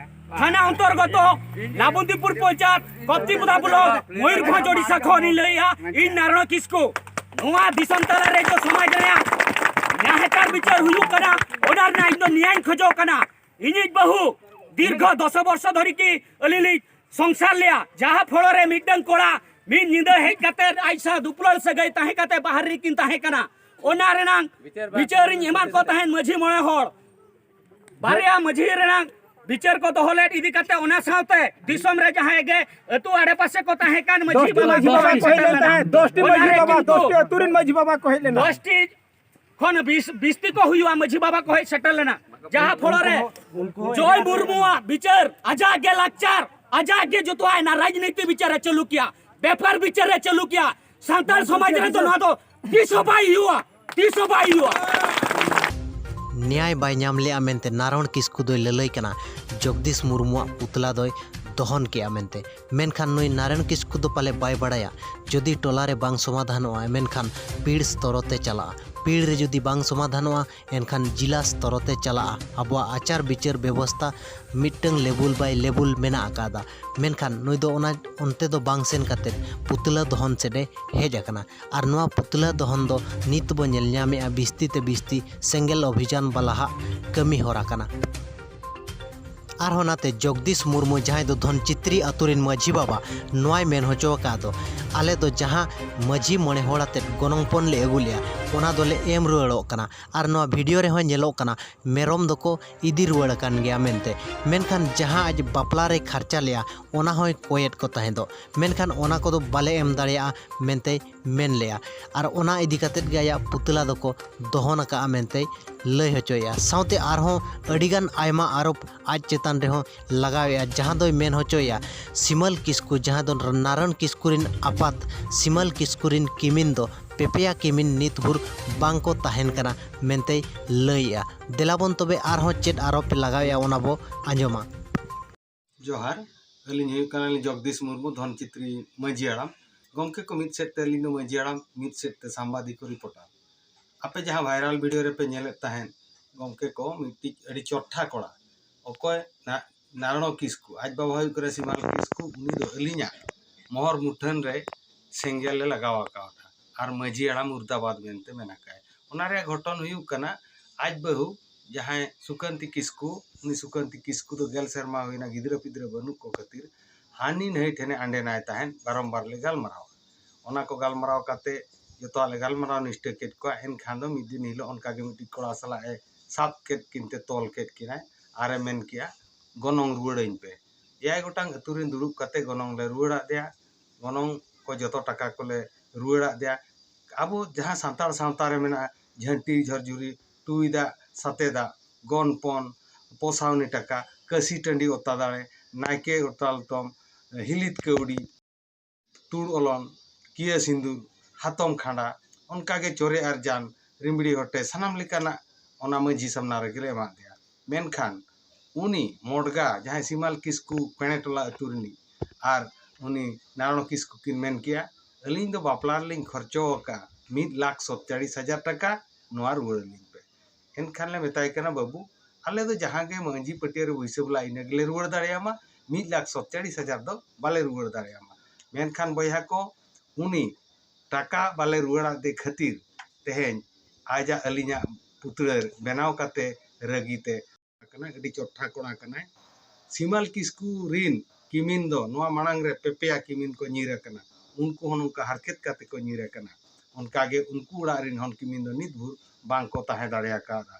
ᱛᱷᱟᱱᱟ ᱚᱱᱛᱚᱨᱜᱚᱛᱚ ᱞᱟᱵᱚᱱᱫᱤᱯᱩᱨ ᱯᱚᱧᱪᱟᱭᱮᱛ, ᱠᱚᱯᱛᱤᱯᱚᱫᱟ ᱵᱞᱚᱠ, ᱢᱚᱭᱩᱨᱵᱷᱚᱸᱡᱽ, ᱳᱰᱤᱥᱟ ᱠᱷᱚᱱ ᱤᱧ ᱞᱟᱹᱭᱮᱜᱼᱟ, ᱤᱧ ᱱᱟᱨᱟᱭᱚᱬ ᱠᱤᱥᱠᱩ᱾ ᱱᱚᱣᱟ ᱫᱤᱥᱚᱢ ᱛᱟᱞᱟ ᱨᱮ ᱡᱚ ᱥᱚᱢᱟᱡᱽ ᱨᱮᱭᱟᱜ ᱱᱟᱦᱟᱪᱟᱨ ᱵᱤᱪᱟᱹᱨ ᱦᱩᱭᱩᱜ ᱠᱟᱱᱟ, ᱚᱱᱟ ᱨᱮᱱᱟᱜ ᱤᱧ ᱫᱚ ᱱᱮᱭᱟᱧ ᱠᱷᱚᱡᱚᱜ ᱠᱟᱱᱟ᱾ ᱤᱧᱤᱡ ᱵᱟᱹᱦᱩ ᱫᱤᱨᱜᱷᱚ ᱫᱚᱥ ᱵᱚᱨᱥᱚ ᱫᱷᱚᱨᱤ ᱠᱤ ᱟᱹᱞᱤᱧ ᱞᱤᱧ ᱥᱚᱝᱥᱟᱨ ᱞᱮᱭᱟ, ᱡᱟᱦᱟᱸ ᱯᱷᱚᱲᱚ ᱨᱮ ᱢᱤᱫᱴᱟᱝ ᱠᱚᱲᱟ ᱢᱤᱫ ᱧᱤᱫᱟᱹ ᱦᱮᱡ ᱠᱟᱛᱮ ᱟᱡ ᱥᱟᱶ ᱫᱩᱯᱞᱟᱹᱲ ᱥᱟᱹᱜᱟᱹᱭ ᱛᱟᱦᱮᱸ ᱠᱟᱛᱮ ᱵᱟᱦᱨᱮ ᱨᱮᱠᱤᱱ ᱛᱟᱦᱮᱸ ᱠᱟᱱᱟ᱾ ᱚᱱᱟ ᱨᱮᱱᱟᱝ ᱵᱤᱪᱟᱹᱨ ᱤᱧ ᱮᱢᱟᱫ ᱠᱚ ᱛᱟᱦᱮᱸᱫ ᱢᱟᱹᱡᱷᱤ ᱢᱚᱬᱮ ᱦᱚᱲ, ᱵᱟᱨᱭᱟ ᱢᱟᱹᱡᱷᱤ ᱨᱮᱱᱟᱝ ᱵᱤᱪᱟᱹᱨ ᱠᱚ ᱫᱚᱦᱚ ᱞᱮᱫ ᱤᱫᱤ ᱠᱟᱛᱮ, ᱚᱱᱟ ᱥᱟᱶᱛᱮ ᱫᱤᱥᱚᱢ ᱨᱮ ᱡᱟᱦᱟᱸᱭ ᱜᱮ ᱟᱹᱛᱩ ᱟᱲᱮ ᱯᱟᱥᱮ ᱠᱚ ᱛᱟᱦᱮᱸ ᱠᱟᱱ ᱢᱟᱹᱡᱷᱤ ᱫᱚᱥᱴᱤ ᱵᱟᱵᱟ ᱢᱟᱹᱡᱷᱤ ᱠᱚ ᱵᱟᱵᱟ ᱦᱚᱸ ᱠᱚ ᱦᱮᱡ ᱥᱮᱴᱮᱨ ᱞᱮᱱ ᱞᱮᱱᱟ᱾ ᱛᱟᱦᱮᱸᱫ, ᱫᱚᱥᱴᱤ ᱚᱱᱟ ᱢᱟᱹᱡᱷᱤ ᱨᱮ ᱵᱟᱵᱟ, ᱠᱤᱱᱛᱩ ᱫᱚᱥᱴᱤ ᱟᱹᱛᱩ ᱨᱮᱱ ᱢᱟᱹᱡᱷᱤ ᱵᱟᱵᱟ ᱠᱚ ᱦᱮᱡ ᱞᱮᱱᱟ᱾ ᱫᱚᱥᱴᱤ ᱠᱷᱚᱱ ᱵᱤᱥ ᱵᱤᱥᱛᱤ ᱠᱚ ᱦᱩᱭᱩᱜᱼᱟ᱾ ᱢᱟᱹᱡᱷᱤ ᱵᱟᱵᱟ ᱠᱚ ᱦᱮᱡ ᱥᱮᱴᱮᱨ ᱞᱮᱱᱟ, ᱡᱟᱦᱟᱸ ᱯᱷᱚᱲᱚ ᱨᱮ ᱡᱚᱭ ᱢᱩᱨᱢᱩᱣᱟᱜ ᱵᱤᱪᱟᱹᱨ, ᱟᱡᱟᱜ ᱜᱮ ᱞᱟᱠᱪᱟᱨ, ᱟᱡᱟᱜ ᱜᱮ ᱡᱚᱛᱚᱣᱟᱜ ᱮᱱᱟ, ᱨᱟᱡᱽᱱᱤᱛᱤ ᱵᱤᱪᱟᱹᱨ ᱮ ᱪᱟᱹᱞᱩ ᱠᱮᱭᱟ, ᱵᱮᱯᱟᱨ ᱵᱤᱪᱟᱹᱨ ᱮ ᱪᱟᱹᱞᱩ ᱠᱮᱭᱟ᱾ ᱥᱟᱱᱛᱟᱲ ᱥᱚᱢᱟᱡᱽ ᱨᱮᱫᱚ ᱱᱚᱣᱟ ᱫᱚ ᱛᱤᱥ ᱦᱚᱸ ᱵᱟᱭ ᱦᱩᱭᱩᱜᱼᱟ, ᱛᱤᱥ ᱦᱚᱸ ᱵᱟᱭ ᱦᱩᱭᱩᱜᱼᱟ᱾ ᱱᱮᱭᱟᱭ ᱵᱟᱭ ᱧᱟᱢ ᱞᱮᱜᱼᱟ ᱢᱮᱱᱛᱮ ᱱᱟᱨᱚᱱ ᱠᱤᱥᱠᱩ ᱫᱚᱭ ᱞᱟᱹᱞᱟᱹᱭ ᱠᱟᱱᱟ ᱡᱚᱜᱽᱫᱤᱥ ᱢᱩᱨᱢᱩᱣᱟᱜ ᱯᱩᱛᱞᱟ ᱫᱚᱭ ᱫᱚᱦᱚᱱ ᱠᱮᱜᱼᱟ ᱢᱮᱱᱛᱮ᱾ ᱢᱮᱱᱠᱷᱟᱱ ᱱᱩᱭ ᱱᱟᱨᱚᱱ ᱠᱤᱥᱠᱩ ᱫᱚ ᱯᱟᱞᱮ ᱵᱟᱭ ᱵᱟᱲᱟᱭᱟ, ᱡᱩᱫᱤ ᱴᱚᱞᱟ ᱨᱮ ᱵᱟᱝ ᱥᱚᱢᱟᱫᱷᱟᱱᱚᱜᱼᱟ, ᱢᱮᱱᱠᱷᱟᱱ ᱯᱤᱲ ᱥᱛᱚᱨᱚ ᱛᱮ ᱪᱟᱞᱟᱜᱼᱟ᱾ ᱯᱤᱲ ᱨᱮ ᱡᱩᱫᱤ ᱵᱟᱝ ᱥᱚᱢᱟᱫᱷᱟᱱᱚᱜᱼᱟ, ᱮᱱᱠᱷᱟᱱ ᱡᱤᱞᱟ ᱥᱛᱚᱨᱚ ᱛᱮ ᱪᱟᱞᱟᱜᱼᱟ᱾ ᱟᱵᱚᱣᱟᱜ ᱟᱪᱟᱨ ᱵᱤᱪᱟᱹᱨ ᱵᱮᱵᱚᱥᱛᱟ ᱢᱤᱫᱴᱟᱝ ᱞᱮᱵᱩᱞ ᱵᱟᱭ ᱞᱮᱵᱩᱞ ᱢᱮᱱᱟᱜ ᱟᱠᱟᱫᱟ᱾ ᱢᱮᱱᱠᱷᱟᱱ ᱱᱩᱭ ᱫᱚ ᱚᱱᱟ ᱚᱱᱛᱮ ᱫᱚ ᱵᱟᱝ ᱥᱮᱱ ᱠᱟᱛᱮ ᱯᱩᱛᱞᱟᱹ ᱫᱚᱦᱚᱱ ᱥᱮᱫ ᱮ ᱦᱮᱡ ᱟᱠᱟᱱᱟ᱾ ᱟᱨ ᱱᱚᱣᱟ ᱯᱩᱛᱞᱟᱹ ᱫᱚᱦᱚᱱ ᱫᱚ ᱱᱤᱛ ᱵᱚ ᱧᱮᱞ ᱧᱟᱢᱮᱜᱼᱟ ᱵᱤᱥᱛᱤ ᱛᱮ ᱵᱤᱥᱛᱤ ᱥᱮᱸᱜᱮᱞ ᱚᱵᱷᱤᱡᱟᱱ ᱵᱟᱞᱟᱦᱟᱜ ᱠᱟᱹᱢᱤ ᱦᱚᱨᱟ ᱠᱟᱱᱟ᱾ ᱟᱨᱦᱚᱸ ᱱᱟᱛᱮ ᱡᱚᱜᱽᱫᱤᱥ ᱢᱩᱨᱢᱩ, ᱡᱟᱦᱟᱸᱭ ᱫᱚ ᱫᱷᱚᱱᱪᱤᱛᱨᱤ ᱟᱛᱳ ᱨᱮᱱ ᱢᱟᱹᱡᱷᱤ ᱵᱟᱵᱟ, ᱱᱚᱣᱟᱭ ᱢᱮᱱ ᱦᱚᱪᱚ ᱟᱠᱟᱫ ᱫᱚ, ᱟᱞᱮ ᱫᱚ ᱡᱟᱦᱟᱸ ᱢᱟᱹᱡᱷᱤ ᱢᱚᱬᱮ ᱦᱚᱲ ᱟᱛᱮᱫ ᱜᱚᱱᱚᱝ ᱯᱚᱱ ᱞᱮ ᱟᱹᱜᱩ ᱞᱮᱜᱼᱟ, ᱚᱱᱟ ᱫᱚᱞᱮ ᱮᱢ ᱨᱩᱣᱟᱹᱲᱚᱜ ᱠᱟᱱᱟ᱾ ᱟᱨ ᱱᱚᱣᱟ ᱵᱷᱤᱰᱤᱭᱳ ᱨᱮᱦᱚᱸ ᱧᱮᱞᱚᱜ ᱠᱟᱱᱟ ᱢᱮᱨᱚᱢ ᱫᱚᱠᱚ ᱤᱫᱤ ᱨᱩᱣᱟᱹᱲ ᱟᱠᱟᱱ ᱜᱮᱭᱟ ᱢᱮᱱᱛᱮ, ᱢᱮᱱᱠᱷᱟᱱ ᱡᱟᱦᱟᱸ ᱟᱡ ᱵᱟᱯᱞᱟ ᱨᱮ ᱠᱷᱟᱨᱪᱟ ᱞᱮᱜᱼᱟ, ᱚᱱᱟ ᱦᱚᱸᱭ ᱠᱚᱭᱮᱫ ᱠᱚ ᱛᱟᱦᱮᱸ ᱫᱚ, ᱢᱮᱱᱠᱷᱟᱱ ᱚᱱᱟ ᱠᱚᱫᱚ ᱵᱟᱞᱮ ᱮᱢ ᱫᱟᱲᱮᱭᱟᱜᱼᱟ ᱢᱮᱱᱛᱮᱭ ᱢᱮᱱ ᱞᱮᱜᱼᱟ᱾ ᱟᱨ ᱚᱱᱟ ᱤᱫᱤ ᱠᱟᱛᱮᱫ ᱜᱮ ᱟᱭᱟᱜ ᱯᱩᱛᱞᱟ ᱫᱚᱠᱚ ᱫᱚᱦᱚᱱ ᱟᱠᱟᱫᱼᱟ ᱢᱮᱱᱛᱮᱭ ᱞᱟᱹᱭ ᱦᱚᱪᱚᱭᱮᱜᱼᱟ᱾ ᱥᱟᱶᱛᱮ ᱟᱨᱦᱚᱸ ᱟᱹᱰᱤᱜᱟᱱ ᱟᱭᱢᱟ ᱟᱨᱳᱯ ᱟᱡ ᱪᱮᱛᱟᱱ ᱨᱮᱦᱚᱸ ᱞᱟᱜᱟᱣᱮᱜᱼᱟ, ᱡᱟᱦᱟᱸ ᱫᱚᱭ ᱢᱮᱱ ᱦᱚᱪᱚᱭᱮᱜᱼᱟ ᱥᱤᱢᱟᱹᱞ ᱠᱤᱥᱠᱩ, ᱡᱟᱦᱟᱸ ᱫᱚ ᱱᱟᱨᱟᱱ ᱠᱤᱥᱠᱩ ᱨᱮᱱ ᱟᱯᱟᱛ ᱥᱤᱢᱟᱹᱞ ᱠᱤᱥᱠᱩ ᱨᱮᱱ ᱠᱤᱢᱤᱱ ᱫᱚ ᱯᱮᱯᱮᱭᱟ ᱠᱤᱢᱤᱱ ᱱᱤᱛ ᱵᱷᱳᱨ ᱵᱟᱝ ᱠᱚ ᱛᱟᱦᱮᱱ ᱠᱟᱱᱟ ᱢᱮᱱᱛᱮᱭ ᱞᱟᱹᱭᱮᱜᱼᱟ᱾ ᱫᱮᱞᱟᱵᱚᱱ ᱛᱚᱵᱮ ᱟᱨᱦᱚᱸ ᱪᱮᱫ ᱟᱨᱳᱯ ᱮ ᱞᱟᱜᱟᱣᱮᱜᱼᱟ, ᱚᱱᱟ ᱵᱚ ᱟᱸᱡᱚᱢᱟ᱾ ᱡᱚᱦᱟᱨ, ᱟᱹᱞᱤᱧ ᱦᱩᱭᱩᱜ ᱠᱟᱱᱟᱞᱤᱧ ᱡᱚᱜᱽᱫᱤᱥ ᱢᱩᱨᱢᱩ, ᱫᱷᱚᱱᱪᱤᱛᱨᱤ ᱢᱟᱹᱡᱷᱤ ᱦᱟᱲᱟᱢ᱾ ᱜᱚᱢᱠᱮ ᱠᱚ ᱢᱤᱫ ᱥᱮᱫ ᱛᱮ ᱟᱹᱞᱤᱧ ᱫᱚ ᱢᱟᱹᱡᱷᱤ ᱦᱟᱲᱟᱢ, ᱢᱤᱫ ᱥᱮᱫ ᱛᱮ ᱥᱟᱢᱵᱟᱫᱤᱠ ᱨᱤᱯᱳᱨᱴᱟᱨ᱾ ᱟᱯᱮ ᱡᱟᱦᱟᱸ ᱵᱷᱟᱭᱨᱟᱞ ᱵᱷᱤᱰᱤᱭᱳ ᱨᱮᱯᱮ ᱧᱮᱞᱮᱫ ᱛᱟᱦᱮᱸᱫ, ᱜᱚᱢᱠᱮ ᱠᱚ ᱢᱤᱫᱴᱤᱡ ᱟᱹᱰᱤ ᱪᱚᱴᱴᱷᱟ ᱠᱚᱲᱟ, ᱚᱠᱚᱭ ᱱᱟ-, ᱱᱟᱨᱟᱭᱚᱬ ᱠᱤᱥᱠᱩ, ᱟᱡ ᱵᱟᱵᱟ ᱦᱩᱭᱩᱜ ᱠᱟᱱᱟ ᱥᱤᱢᱟᱞ ᱠᱤᱥᱠᱩ, ᱩᱱᱤ ᱫᱚ ᱟᱹᱞᱤᱧᱟᱜ ᱢᱚᱦᱚᱨ ᱢᱩᱴᱷᱟᱹᱱ ᱨᱮ ᱥᱮᱸᱜᱮᱞ ᱮ ᱞᱟᱜᱟᱣ ᱟᱠᱟᱣᱫᱟ ᱟᱨ ᱢᱟᱹᱡᱷᱤ ᱦᱟᱲᱟᱢ ᱢᱩᱨᱫᱟᱵᱟᱫᱽ ᱢᱮᱱᱛᱮ ᱢᱮᱱ ᱟᱠᱟᱫ᱾ ᱚᱱᱟ ᱨᱮᱭᱟᱜ ᱜᱷᱚᱴᱚᱱ ᱦᱩᱭᱩᱜ ᱠᱟᱱᱟ, ᱟᱡ ᱵᱟᱹᱦᱩ ᱡᱟᱦᱟᱸᱭ ᱥᱩᱠᱟᱱᱛᱤ ᱠᱤᱥᱠᱩ, ᱩᱱᱤ ᱥᱩᱠᱟᱱᱛᱤ ᱠᱤᱥᱠᱩ ᱫᱚ ᱜᱮᱞ ᱥᱮᱨᱢᱟ ᱦᱩᱭᱱᱟ, ᱜᱤᱫᱽᱨᱟᱹ ᱯᱤᱫᱽᱨᱟᱹ ᱵᱟᱹᱱᱩᱜ ᱠᱚ ᱠᱷᱟᱹᱛᱤᱨ ᱦᱟᱹᱱᱤ ᱱᱟᱹᱭ ᱴᱷᱮᱱᱮ ᱟᱸᱰᱮᱱᱟᱭ ᱛᱟᱦᱮᱸᱫ, ᱵᱟᱨᱚᱢᱵᱟᱨ ᱞᱮ ᱜᱟᱞᱢᱟᱨᱟᱣᱟ᱾ ᱚᱱᱟ ᱠᱚ ᱜᱟᱞᱢᱟᱨᱟᱣ ᱠᱟᱛᱮ ᱡᱚᱛᱚᱣᱟᱜ ᱞᱮ ᱜᱟᱞᱢᱟᱨᱟᱣ ᱱᱤᱥᱴᱟᱹ ᱠᱮᱫ ᱠᱚᱣᱟ᱾ ᱮᱱᱠᱷᱟᱱ ᱫᱚ ᱢᱤᱫ ᱫᱤᱱ ᱦᱤᱞᱳᱜ ᱚᱱᱠᱟ ᱜᱮ ᱢᱤᱫᱴᱤᱡ ᱠᱚᱲᱟ ᱥᱟᱞᱟᱜ ᱮ ᱥᱟᱵ ᱠᱮᱫ ᱠᱤᱱ ᱛᱮ ᱛᱚᱞ ᱠᱮᱫ ᱠᱤᱱᱟᱭ ᱟᱨ ᱮ ᱢᱮᱱ ᱠᱮᱜᱼᱟ, "ᱜᱚᱱᱚᱝ ᱨᱩᱣᱟᱹᱲᱟᱹᱧ ᱯᱮ᱾" ᱮᱭᱟᱭ ᱜᱚᱴᱟᱝ ᱟᱹᱛᱩ ᱨᱮᱱ ᱫᱩᱲᱩᱵ ᱠᱟᱛᱮ ᱜᱚᱱᱚᱝ ᱞᱮ ᱨᱩᱣᱟᱹᱲᱟᱫ ᱫᱮᱭᱟ, ᱜᱚᱱᱚᱝ ᱠᱚ ᱡᱚᱛᱚ ᱴᱟᱠᱟ ᱠᱚᱞᱮ ᱨᱩᱣᱟᱹᱲᱟᱫ ᱫᱮᱭᱟ᱾ ᱟᱵᱚ ᱡᱟᱦᱟᱸ ᱥᱟᱱᱛᱟᱲ ᱥᱟᱶᱛᱟ ᱨᱮ ᱢᱮᱱᱟᱜᱼᱟ, ᱡᱷᱟᱹᱱᱴᱤ ᱡᱷᱚᱨᱡᱷᱩᱨᱤ, ᱴᱩᱭ ᱫᱟᱜ, ᱥᱟᱛᱮ ᱫᱟᱜ, ᱜᱚᱱᱯᱚᱱ, ᱯᱚᱥᱟᱣᱱᱤ ᱴᱟᱠᱟ, ᱠᱟᱹᱥᱤ ᱴᱟᱺᱰᱤ ᱚᱛᱟ ᱫᱟᱲᱮ, ᱱᱟᱭᱠᱮ ᱚᱛᱟᱞ ᱛᱚᱢ, ᱦᱤᱞᱤᱛ ᱠᱟᱹᱣᱰᱤ, ᱛᱩᱲ ᱚᱞᱚᱱ, ᱠᱤᱭᱟᱹ ᱥᱤᱸᱫᱩᱨ, ᱦᱟᱛᱚᱢ ᱠᱷᱟᱸᱰᱟ, ᱚᱱᱠᱟᱜᱮ ᱪᱚᱨᱮ ᱟᱨ ᱡᱟᱱ, ᱨᱤᱢᱵᱲᱤ ᱦᱚᱴᱮ, ᱥᱟᱱᱟᱢ ᱞᱮᱠᱟᱱᱟᱜ ᱚᱱᱟ ᱢᱟᱹᱡᱷᱤ ᱥᱟᱢᱱᱟ ᱨᱮᱜᱮᱞᱮ ᱮᱢᱟᱫ ᱫᱮᱭᱟ᱾ ᱢᱮᱱᱠᱷᱟᱱ ᱩᱱᱤ ᱢᱚᱰᱜᱟ, ᱡᱟᱦᱟᱸᱭ ᱥᱤᱢᱟᱞ ᱠᱤᱥᱠᱩ ᱯᱮᱬᱮ ᱴᱚᱞᱟ ᱟᱹᱛᱩ ᱨᱤᱱᱤᱡ, ᱟᱨ ᱩᱱᱤ ᱱᱟᱨᱚᱬ ᱠᱤᱥᱠᱩ ᱠᱤᱱ ᱢᱮᱱ ᱠᱮᱜᱼᱟ, "ᱟᱹᱞᱤᱧ ᱫᱚ ᱵᱟᱯᱞᱟ ᱨᱮᱞᱤᱧ ᱠᱷᱚᱨᱪᱚ ᱟᱠᱟᱫᱼᱟ ᱢᱤᱫ ᱞᱟᱠᱷ ᱥᱚᱛᱪᱟᱲᱤᱥ ᱦᱟᱡᱟᱨ ᱴᱟᱠᱟ, ᱱᱚᱣᱟ ᱨᱩᱣᱟᱹᱲ ᱟᱹᱞᱤᱧ ᱯᱮ᱾" ᱮᱱᱠᱷᱟᱱ ᱞᱮ ᱢᱮᱛᱟᱭ ᱠᱟᱱᱟ, "ᱵᱟᱹᱵᱩ, ᱟᱞᱮ ᱫᱚ ᱡᱟᱦᱟᱸ ᱜᱮ ᱢᱟᱹᱡᱷᱤ ᱯᱟᱹᱴᱭᱟᱹ ᱨᱮᱵᱚ ᱦᱤᱥᱟᱹᱵ ᱞᱮᱫᱼᱟ, ᱤᱱᱟᱹ ᱜᱮᱞᱮ ᱨᱩᱣᱟᱹᱲ ᱫᱟᱲᱮᱭᱟᱢᱟ, ᱢᱤᱫ ᱞᱟᱠᱷ ᱥᱚᱛᱪᱟᱲᱤᱥ ᱦᱟᱡᱟᱨ ᱫᱚ ᱵᱟᱞᱮ ᱨᱩᱣᱟᱹᱲ ᱫᱟᱲᱮᱭᱟᱢᱟ᱾" ᱢᱮᱱᱠᱷᱟᱱ ᱵᱚᱭᱦᱟ ᱠᱚ, ᱩᱱᱤ ᱴᱟᱠᱟ ᱵᱟᱞᱮ ᱨᱩᱣᱟᱹᱲᱟᱫᱮ ᱠᱷᱟᱹᱛᱤᱨ ᱛᱮᱦᱮᱧ ᱟᱡᱟᱜ ᱟᱹᱞᱤᱧᱟᱜ ᱯᱩᱛᱲᱟᱹ ᱵᱮᱱᱟᱣ ᱠᱟᱛᱮ ᱨᱟᱹᱜᱤ ᱛᱮ ᱠᱟᱱᱟ, ᱟᱹᱰᱤ ᱪᱚᱴᱷᱟ ᱠᱚᱲᱟ ᱠᱟᱱᱟᱭ᱾ ᱥᱤᱢᱟᱞ ᱠᱤᱥᱠᱩ ᱨᱤᱱ ᱠᱤᱢᱤᱱ ᱫᱚ ᱱᱚᱣᱟ ᱢᱟᱲᱟᱝ ᱨᱮ ᱯᱮᱯᱮᱭᱟ ᱠᱤᱢᱤᱱ ᱠᱚ ᱧᱤᱨ ᱟᱠᱟᱱᱟ, ᱩᱱᱠᱩ ᱦᱚᱸ ᱱᱚᱝᱠᱟ ᱦᱟᱨᱠᱮᱛ ᱠᱟᱛᱮ ᱠᱚ ᱧᱤᱨ ᱟᱠᱟᱱᱟ᱾ ᱚᱱᱠᱟᱜᱮ ᱩᱱᱠᱩ ᱚᱲᱟᱜ ᱨᱤᱱ ᱦᱚᱱ ᱠᱤᱢᱤᱱ ᱫᱚ ᱱᱤᱛ ᱵᱷᱳᱨ ᱵᱟᱝ ᱠᱚ ᱛᱟᱦᱮᱸ ᱫᱟᱲᱮ ᱟᱠᱟᱫᱟ᱾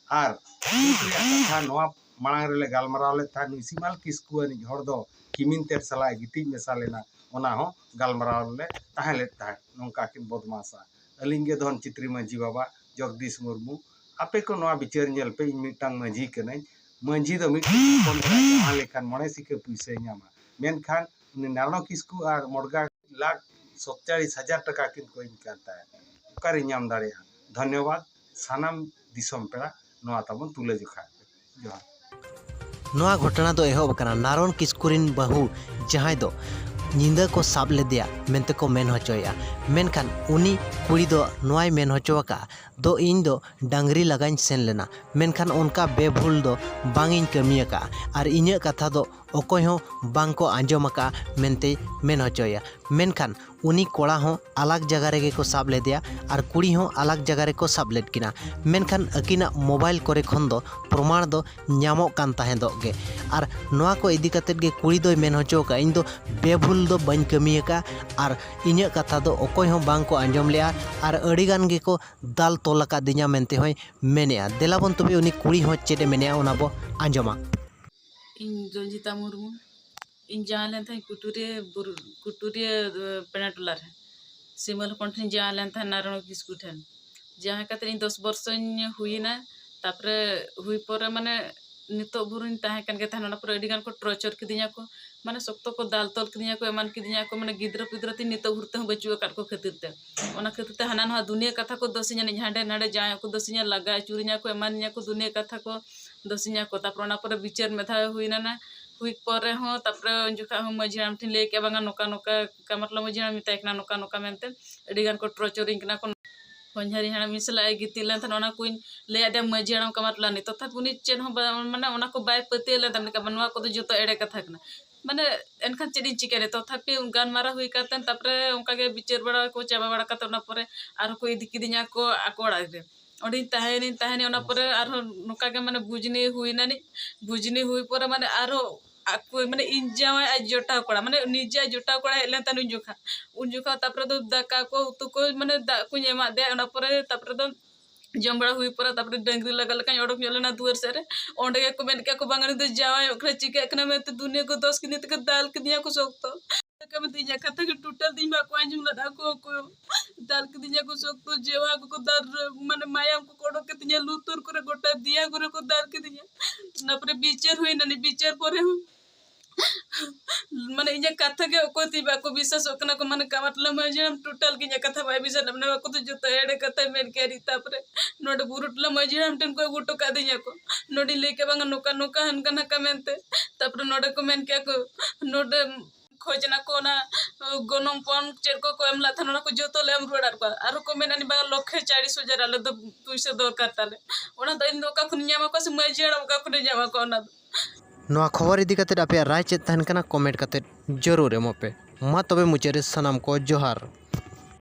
ᱟᱨ ᱫᱩᱠ ᱨᱮᱭᱟᱜ ᱠᱟᱛᱷᱟ, ᱱᱚᱣᱟ ᱢᱟᱲᱟᱝ ᱨᱮᱞᱮ ᱜᱟᱞᱢᱟᱨᱟᱣ ᱞᱮᱫ ᱛᱟᱦᱮᱸᱫ, ᱱᱩᱭ ᱥᱤᱢᱟᱞ ᱠᱤᱥᱠᱩ ᱟᱹᱱᱤᱡ ᱦᱚᱲ ᱫᱚ ᱠᱤᱢᱤᱱ ᱛᱮᱫ ᱥᱟᱞᱟᱜ ᱮ ᱜᱤᱛᱤᱡ ᱢᱮᱥᱟ ᱞᱮᱱᱟ, ᱚᱱᱟ ᱦᱚᱸ ᱜᱟᱞᱢᱟᱨᱟᱣ ᱨᱮᱞᱮ ᱛᱟᱦᱮᱸ ᱞᱮᱫ ᱛᱟᱦᱮᱸᱫ᱾ ᱱᱚᱝᱠᱟ ᱠᱤᱱ ᱵᱚᱫᱢᱟᱥᱟ᱾ ᱟᱹᱞᱤᱧ ᱜᱮ ᱫᱷᱚᱱ ᱪᱤᱛᱨᱤ ᱢᱟᱹᱡᱷᱤ ᱵᱟᱵᱟ ᱡᱚᱜᱽᱫᱤᱥ ᱢᱩᱨᱢᱩ, ᱟᱯᱮ ᱠᱚ ᱱᱚᱣᱟ ᱵᱤᱪᱟᱹᱨ ᱧᱮᱞ ᱯᱮ, ᱤᱧ ᱢᱤᱫᱴᱟᱝ ᱢᱟᱹᱡᱷᱤ ᱠᱟᱹᱱᱟᱹᱧ᱾ ᱢᱟᱹᱡᱷᱤ ᱫᱚ ᱢᱤᱫᱴᱟᱝ ᱦᱚᱯᱚᱱ ᱠᱟᱱᱟᱭ, ᱡᱟᱦᱟᱸ ᱞᱮᱠᱷᱟᱱ ᱢᱚᱬᱮ ᱥᱤᱠᱟᱹ ᱯᱩᱭᱥᱟᱹᱭ ᱧᱟᱢᱟ, ᱢᱮᱱᱠᱷᱟᱱ ᱩᱱᱤ ᱱᱟᱨᱚᱬ ᱠᱤᱥᱠᱩ ᱟᱨ ᱢᱚᱰᱜᱟ ᱞᱟᱠᱷ ᱥᱚᱛᱪᱟᱲᱤᱥ ᱦᱟᱡᱟᱨ ᱴᱟᱠᱟ ᱠᱤᱱ ᱠᱚᱭᱤᱧ ᱠᱟᱱ ᱛᱟᱦᱮᱸᱫ, ᱚᱠᱟᱨᱮ ᱧᱟᱢ ᱫᱟᱲᱮᱭᱟᱜᱼᱟ? ᱫᱷᱚᱱᱭᱚᱵᱟᱫ ᱥᱟᱱᱟᱢ ᱫᱤᱥᱚᱢ ᱯᱮᱲᱟ, ᱱᱚᱣᱟ ᱛᱟᱵᱚᱱ ᱛᱩᱞᱟᱹ ᱡᱚᱠᱷᱟ᱾ ᱡᱚᱦᱟᱨ᱾ ᱱᱚᱣᱟ ᱜᱷᱚᱴᱚᱱᱟ ᱫᱚ ᱮᱦᱚᱵ ᱟᱠᱟᱱᱟ ᱱᱟᱨᱚᱱ ᱠᱤᱥᱠᱩ ᱨᱤᱱ ᱵᱟᱹᱦᱩ, ᱡᱟᱦᱟᱸᱭ ᱫᱚ ᱧᱤᱫᱟᱹ ᱠᱚ ᱥᱟᱵ ᱞᱮᱫᱮᱭᱟ ᱢᱮᱱᱛᱮ ᱠᱚ ᱢᱮᱱ ᱦᱚᱪᱚᱭᱮᱫᱼᱟ᱾ ᱢᱮᱱᱠᱷᱟᱱ ᱩᱱᱤ ᱠᱩᱲᱤ ᱫᱚ ᱱᱚᱣᱟᱭ ᱢᱮᱱ ᱦᱚᱪᱚ ᱟᱠᱟᱫᱼᱟ, "ᱫᱚ ᱤᱧ ᱫᱚ ᱰᱟᱝᱨᱤ ᱞᱟᱜᱟᱧ ᱥᱮᱱ ᱞᱮᱱᱟ, ᱢᱮᱱᱠᱷᱟᱱ ᱚᱱᱠᱟ ᱵᱮᱵᱷᱩᱞ ᱫᱚ ᱵᱟᱝ ᱤᱧ ᱠᱟᱹᱢᱤ ᱟᱠᱟᱫᱼᱟ, ᱟᱨ ᱤᱧᱟᱹᱜ ᱠᱟᱛᱷᱟ ᱫᱚ ᱚᱠᱚᱭ ᱦᱚᱸ ᱵᱟᱝ ᱠᱚ ᱟᱸᱡᱚᱢ ᱟᱠᱟᱫᱼᱟ" ᱢᱮᱱᱛᱮᱭ ᱢᱮᱱ ᱦᱚᱪᱚᱭᱮᱫᱼᱟ᱾ ᱢᱮᱱᱠᱷᱟᱱ ᱩᱱᱤ ᱠᱚᱲᱟ ᱦᱚᱸ ᱟᱞᱟᱜᱽ ᱡᱟᱭᱜᱟ ᱨᱮᱜᱮ ᱠᱚ ᱥᱟᱵ ᱞᱮᱫᱮᱭᱟ ᱟᱨ ᱠᱩᱲᱤ ᱦᱚᱸ ᱟᱞᱟᱜᱽ ᱡᱟᱭᱜᱟ ᱨᱮᱠᱚ ᱥᱟᱵ ᱞᱮᱫ ᱠᱤᱱᱟ᱾ ᱢᱮᱱᱠᱷᱟᱱ ᱟᱹᱠᱤᱱᱟᱜ ᱢᱳᱵᱟᱭᱤᱞ ᱠᱚᱨᱮ ᱠᱷᱚᱱ ᱫᱚ ᱯᱨᱚᱢᱟᱬ ᱫᱚ ᱧᱟᱢᱚᱜ ᱠᱟᱱ ᱛᱟᱦᱮᱸᱫᱚᱜ ᱜᱮ᱾ ᱟᱨ ᱱᱚᱣᱟ ᱠᱚ ᱤᱫᱤ ᱠᱟᱛᱮᱫ ᱜᱮ ᱠᱩᱲᱤ ᱫᱚᱭ ᱢᱮᱱ ᱦᱚᱪᱚ ᱟᱠᱟᱫᱼᱟ, "ᱤᱧ ᱫᱚ ᱵᱮᱵᱷᱩᱞ ᱫᱚ ᱵᱟᱹᱧ ᱠᱟᱹᱢᱤ ᱟᱠᱟᱫᱼᱟ ᱟᱨ ᱤᱧᱟᱹᱜ ᱠᱟᱛᱷᱟ ᱫᱚ ᱚᱠᱚᱭ ᱦᱚᱸ ᱵᱟᱝ ᱠᱚ ᱟᱸᱡᱚᱢ ᱞᱮᱫᱼᱟ ᱟᱨ ᱟᱹᱰᱤ ᱜᱟᱱ ᱜᱮᱠᱚ ᱫᱟᱞ ᱛᱚᱞ ᱟᱠᱟᱫᱤᱧᱟ" ᱢᱮᱱᱛᱮ ᱦᱚᱸᱭ ᱢᱮᱱᱮᱫᱼᱟ᱾ ᱫᱮᱞᱟ ᱵᱚᱱ ᱛᱚᱵᱮ ᱩᱱᱤ ᱠᱩᱲᱤ ᱦᱚᱸ ᱪᱮᱫ ᱮ ᱢᱮᱱᱮᱫᱼᱟ, ᱚᱱᱟ ᱵᱚ ᱟᱸᱡᱚᱢᱟ᱾ ᱤᱧ ᱨᱚᱧᱡᱤᱛᱟ ᱢᱩᱨᱢᱩ᱾ ᱤᱧ ᱡᱟᱶᱟᱭ ᱞᱮᱱ ᱛᱟᱦᱮᱸᱫ ᱠᱩᱴᱩᱨᱤᱭᱟᱹ ᱵᱩᱨᱩ, ᱠᱩᱴᱩᱨᱤᱭᱟᱹ, ᱮ, ᱯᱮᱲᱟ ᱴᱚᱞᱟ ᱨᱮ᱾ ᱥᱤᱢᱟᱹᱞ ᱦᱚᱯᱚᱱ ᱴᱷᱮᱱ ᱡᱟᱶᱟᱭ ᱞᱮᱱ ᱛᱟᱦᱮᱸᱫ ᱱᱟᱨᱟᱭᱚᱬ ᱠᱤᱥᱠᱩ ᱴᱷᱮᱱ᱾ ᱡᱟᱦᱟᱸ ᱠᱟᱛᱮ ᱤᱧ ᱫᱚᱥ ᱵᱚᱨᱥᱚᱧ ᱦᱩᱭᱮᱱᱟ᱾ ᱛᱟᱯᱚᱨᱮ ᱦᱩᱭ ᱯᱚᱨᱮ ᱢᱟᱱᱮ ᱱᱤᱛᱚᱜ ᱵᱷᱳᱨᱤᱧ ᱛᱟᱦᱮᱸ ᱠᱟᱱ ᱜᱮ ᱛᱟᱦᱮᱱ, ᱚᱱᱟ ᱯᱚᱨᱮ ᱟᱹᱰᱤ ᱜᱟᱱ ᱠᱚ ᱴᱚᱨᱪᱟᱨ ᱠᱤᱫᱤᱧᱟ ᱠᱚ, ᱢᱟᱱᱮ ᱥᱚᱠᱛᱚ ᱠᱚ ᱫᱟᱞ ᱛᱚᱞ ᱠᱤᱫᱤᱧᱟ ᱠᱚ, ᱮᱢᱟᱱ ᱠᱤᱫᱤᱧᱟ ᱠᱚ, ᱢᱟᱱᱮ ᱜᱤᱫᱽᱨᱟᱹ ᱯᱤᱫᱽᱨᱟᱹ ᱛᱤᱧ ᱱᱤᱛᱚᱜ ᱵᱷᱳᱨ ᱛᱮᱦᱚᱸ ᱵᱟᱹᱪᱩᱜ ᱟᱠᱟᱫ ᱠᱚ ᱠᱷᱟᱹᱛᱤᱨ ᱛᱮ᱾ ᱚᱱᱟ ᱠᱷᱟᱹᱛᱤᱨ ᱛᱮ ᱦᱟᱱᱟ ᱱᱚᱣᱟ ᱫᱩᱱᱤᱭᱟᱹ ᱠᱟᱛᱷᱟ ᱠᱚ ᱫᱚᱥᱤᱧᱟ, ᱦᱟᱸᱰᱮ ᱱᱟᱰᱮ ᱡᱟᱶᱟᱭ ᱠᱚ ᱫᱚᱥᱤᱧᱟ, ᱞᱟᱜᱟ ᱟᱹᱪᱩᱨᱤᱧᱟ ᱠᱚ, ᱮᱢᱟᱱᱤᱧᱟ ᱠᱚ, ᱫᱩᱱᱤᱭᱟᱹ ᱠᱟᱛᱷᱟ ᱠᱚ ᱫᱚᱥᱤᱧᱟ ᱠᱚ᱾ ᱛᱟᱯᱚᱨᱮ ᱚᱱᱟ ᱯᱚᱨᱮ ᱵᱤᱪᱟᱹᱨ ᱢᱤᱫ ᱫᱷᱟᱣ ᱦᱩᱭᱱᱟ ᱱᱟ, ᱦᱩᱭ ᱯᱚᱨᱮ ᱦᱚᱸ ᱛᱟᱯᱚᱨᱮ ᱩᱱ ᱡᱚᱠᱷᱟᱜ ᱦᱚᱸ ᱢᱟᱹᱡᱷᱤ ᱦᱟᱲᱟᱢ ᱴᱷᱮᱱ ᱞᱟᱹᱭ ᱠᱮᱜᱼᱟ, ᱵᱟᱝᱟ ᱱᱚᱝᱠᱟ ᱱᱚᱝᱠᱟ ᱠᱟᱢᱟᱨ ᱞᱟᱞ ᱢᱟᱹᱡᱷᱤ ᱦᱟᱲᱟᱢ ᱢᱮᱛᱟᱭ ᱠᱟᱱᱟ, ᱱᱚᱝᱠᱟ ᱱᱚᱝᱠᱟ ᱢᱮᱱᱛᱮ ᱟᱹᱰᱤ ᱜᱟᱱ ᱠᱚ ᱴᱚᱨᱪᱟᱨᱤᱧ ᱠᱟᱱᱟ ᱠᱚ᱾ ᱦᱚᱧᱦᱟᱨᱤᱧ ᱦᱟᱲᱟᱢ ᱤᱧ ᱥᱟᱞᱟᱜ ᱮ ᱜᱤᱛᱤᱡ ᱞᱮᱱ ᱛᱟᱦᱮᱱ, ᱚᱱᱟ ᱠᱚᱧ ᱞᱟᱹᱭ ᱟᱫᱮᱭᱟ ᱢᱟᱹᱡᱷᱤ ᱦᱟᱲᱟᱢ ᱠᱟᱢᱟᱨ ᱞᱟᱞ, ᱛᱚᱛᱷᱟᱯᱤ ᱩᱱᱤ ᱪᱮᱫ ᱦᱚᱸ ᱵᱟ-, ᱢᱟᱱᱮ ᱚᱱᱟ ᱠᱚ ᱵᱟᱭ ᱯᱟᱹᱛᱭᱟᱹᱣ ᱞᱮᱱ ᱛᱟᱦᱮᱸ, ᱢᱮᱱ ᱠᱮᱫᱟ, "ᱱᱚᱣᱟ ᱠᱚᱫᱚ ᱡᱚᱛᱚ ᱮᱲᱮ ᱠᱟᱛᱷᱟ ᱠᱟᱱᱟ", ᱢᱟᱱᱮ ᱮᱱᱠᱷᱟᱱ ᱪᱮᱫ ᱤᱧ ᱪᱤᱠᱟᱹᱭᱟ? ᱛᱚᱛᱷᱟᱯᱤ ᱜᱟᱞᱢᱟᱨᱟᱣ ᱦᱩᱭ ᱠᱟᱛᱮ ᱛᱟᱯᱚᱨᱮ ᱚᱱᱠᱟ ᱜᱮ ᱵᱤᱪᱟᱹᱨ ᱵᱟᱲᱟ ᱠᱚ ᱪᱟᱵᱟ ᱵᱟᱲᱟ ᱠᱟᱛᱮ ᱚᱱᱟ ᱯᱚᱨᱮ ᱟᱨᱦᱚᱸ ᱠᱚ ᱤᱫᱤ ᱠᱤᱫᱤᱧᱟ ᱠᱚ ᱟᱠᱚ ᱚᱲᱟᱜ ᱨᱮ᱾ ᱚᱸᱰᱮᱧ ᱛᱟᱦᱮᱸᱭᱮᱱᱟᱹᱧ, ᱛᱟᱦᱮᱸᱭᱮᱱᱟᱹᱧ, ᱚᱱᱟ ᱯᱚᱨᱮ ᱟᱨᱦᱚᱸ ᱱᱚᱝᱠᱟ ᱜᱮ ᱢᱟᱱᱮ ᱵᱩᱡᱽᱱᱤ ᱦᱩᱭᱱᱟᱹᱧ, ᱵᱩᱡᱽᱱᱤ ᱦᱩᱭ ᱯᱚᱨᱮ ᱢᱟᱱᱮ ᱟᱨᱦᱚᱸ ᱟᱠᱚ ᱢᱟᱱᱮ ᱤᱧ ᱡᱟᱶᱟᱭ ᱟᱡ ᱡᱚᱴᱟᱣ ᱠᱚᱲᱟ, ᱢᱟᱱᱮ ᱱᱤᱡᱮ ᱟᱡ ᱡᱚᱴᱟᱣ ᱠᱚᱲᱟ ᱦᱮᱡ ᱞᱮᱱ ᱛᱟᱦᱮᱱ ᱩᱱ ᱡᱚᱠᱷᱟ, ᱩᱱ ᱡᱚᱠᱷᱟ ᱛᱟᱯᱚᱨᱮ ᱫᱚ ᱫᱟᱠᱟ ᱠᱚ ᱩᱛᱩ ᱠᱚ ᱢᱟᱱᱮ ᱫᱟᱜ ᱠᱚᱧ ᱮᱢᱟᱫ ᱫᱮᱭᱟ, ᱚᱱᱟ ᱯᱚᱨᱮ ᱛᱟᱯᱚᱨᱮ ᱫᱚ ᱡᱚᱢ ᱵᱟᱲᱟ ᱦᱩᱭ ᱯᱚᱨᱮ ᱛᱟᱯᱚᱨᱮ ᱰᱟᱹᱝᱨᱤ ᱞᱟᱜᱟ ᱞᱮᱠᱟᱧ ᱚᱰᱚᱠ ᱧᱚᱜ ᱞᱮᱱᱟ ᱫᱩᱣᱟᱹᱨ ᱥᱮᱫ ᱨᱮ᱾ ᱚᱸᱰᱮ ᱜᱮᱠᱚ ᱢᱮᱱ ᱠᱮᱜᱼᱟ ᱠᱚ, "ᱵᱟᱝ, ᱩᱱᱤ ᱫᱚ ᱡᱟᱶᱟᱭᱚᱜ ᱠᱟᱱᱟ, ᱪᱤᱠᱟᱹᱜ ᱠᱟᱱᱟ?" ᱢᱮᱱᱛᱮ ᱫᱩᱱᱤᱭᱟᱹ ᱠᱚ ᱫᱚᱥ ᱠᱤᱫᱤᱧᱟ ᱛᱮᱠᱚ ᱫᱟᱞ ᱠᱤᱫᱤᱧᱟ ᱠᱚ ᱥᱚᱠᱛᱚ᱾ ᱪᱤᱠᱟᱹ ᱢᱮᱱᱛᱮ ᱤᱧᱟᱹᱜ ᱠᱟᱛᱷᱟ ᱜᱮ ᱴᱳᱴᱟᱞ ᱫᱤᱱ ᱵᱟᱠᱚ ᱟᱸᱡᱚᱢ ᱞᱮᱫᱟ ᱠᱚ ᱚᱠᱚᱭ᱾ ᱫᱟᱞ ᱠᱤᱫᱤᱧᱟ ᱠᱚ ᱥᱚᱠᱛᱚ, ᱡᱮᱣᱟ ᱠᱚᱠᱚ ᱫᱟᱞ ᱨᱮ-, ᱢᱟᱱᱮ ᱢᱟᱭᱟᱢ ᱠᱚᱠᱚ ᱚᱰᱚᱠ ᱠᱮᱫ ᱛᱤᱧᱟ, ᱞᱩᱛᱩᱨ ᱠᱚᱨᱮ ᱜᱚᱴᱟ ᱫᱮᱭᱟ ᱠᱚᱨᱮ ᱠᱚ ᱫᱟᱞ ᱠᱤᱫᱤᱧᱟ᱾ ᱚᱱᱟ ᱯᱚᱨᱮ ᱵᱤᱪᱟᱹᱨ ᱦᱩᱭᱱᱟ, ᱱᱤ ᱵᱤᱪᱟᱹᱨ ᱯᱚᱨᱮ ᱦᱚᱸ ᱢᱟᱱᱮ ᱤᱧᱟᱹᱜ ᱠᱟᱛᱷᱟ ᱜᱮ ᱚᱠᱚᱭ ᱛᱮ ᱵᱟᱠᱚ ᱵᱤᱥᱥᱟᱥᱚᱜ ᱠᱟᱱᱟ ᱠᱚ, ᱢᱟᱱᱮ ᱠᱟᱢᱟᱨ ᱞᱟᱞ ᱢᱟᱹᱡᱷᱤ ᱦᱟᱲᱟᱢ ᱴᱳᱴᱟᱞ ᱜᱮ ᱤᱧᱟᱹᱜ ᱠᱟᱛᱷᱟ ᱵᱟᱭ ᱵᱤᱥᱥᱟᱥ, ᱢᱟᱱᱮ ᱱᱚᱣᱟ ᱠᱚᱫᱚ ᱡᱚᱛᱚ ᱮᱲᱮ ᱠᱟᱛᱷᱟᱭ ᱢᱮᱱ ᱠᱮᱜᱼᱟ᱾ ᱛᱟᱯᱚᱨᱮ ᱱᱚᱰᱮ ᱵᱩᱨᱩ ᱴᱚᱞᱟ ᱢᱟᱹᱡᱷᱤ ᱦᱟᱲᱟᱢ ᱴᱷᱮᱱ ᱠᱚ ᱟᱹᱜᱩ ᱦᱚᱴᱚ ᱠᱟᱫᱤᱧᱟ ᱠᱚ᱾ ᱱᱚᱰᱮᱧ ᱞᱟᱹᱭ ᱠᱮᱜᱼᱟ, "ᱵᱟᱝᱟ ᱱᱚᱝᱠᱟ ᱱᱚᱝᱠᱟ ᱦᱟᱱᱠᱟ ᱱᱟᱝᱠᱟ" ᱢᱮᱱᱛᱮ᱾ ᱛᱟᱯᱚᱨᱮ ᱱᱚᱰᱮ ᱠᱚ ᱢᱮᱱ ᱠᱮᱜᱼᱟ ᱠᱚ, ᱱᱚᱰᱮ ᱠᱷᱚᱡᱽ ᱱᱟᱠᱚ ᱚᱱᱟ ᱜᱚᱱᱚᱝ ᱯᱚᱱ ᱪᱮᱫ ᱠᱚ ᱠᱚ ᱮᱢ ᱞᱮᱫ ᱛᱟᱦᱮᱱ, ᱚᱱᱟ ᱠᱚ ᱡᱚᱛᱚ ᱞᱮ ᱮᱢ ᱨᱩᱣᱟᱹᱲ ᱟᱫ ᱠᱚᱣᱟ᱾ ᱟᱨᱦᱚᱸ ᱠᱚ ᱢᱮᱱᱟ, "ᱱᱤ ᱵᱟᱝᱟ ᱞᱚᱠᱷᱮ ᱪᱟᱲᱤᱥ ᱦᱟᱡᱟᱨ ᱟᱞᱮ ᱫᱚ ᱯᱩᱭᱥᱟᱹ ᱫᱚᱨᱠᱟᱨ ᱛᱟᱞᱮ᱾" ᱚᱱᱟ ᱫᱚ ᱤᱧ ᱫᱚ ᱚᱠᱟ ᱠᱷᱚᱱᱤᱧ ᱧᱟᱢᱟ ᱠᱚᱣᱟ ᱥᱮ ᱢᱟᱹᱡᱷᱤ ᱦᱟᱲᱟᱢ ᱚᱠᱟ ᱠᱷᱚᱱᱮ ᱧᱟᱢᱟ ᱠᱚᱣᱟ ᱚᱱᱟ ᱫᱚ? ᱱᱚᱣᱟ ᱠᱷᱚᱵᱚᱨ ᱤᱫᱤ ᱠᱟᱛᱮ ᱟᱯᱮᱭᱟᱜ ᱨᱟᱭ ᱪᱮᱫ ᱛᱟᱦᱮᱱ ᱠᱟᱱᱟ, ᱠᱚᱢᱮᱱᱴ ᱠᱟᱛᱮ ᱡᱟᱹᱨᱩᱲ ᱮᱢᱚᱜ ᱯᱮ᱾ ᱢᱟ ᱛᱚᱵᱮ ᱢᱩᱪᱟᱹᱫ ᱨᱮ ᱥᱟᱱᱟᱢ ᱠᱚ ᱡᱚᱦᱟᱨ᱾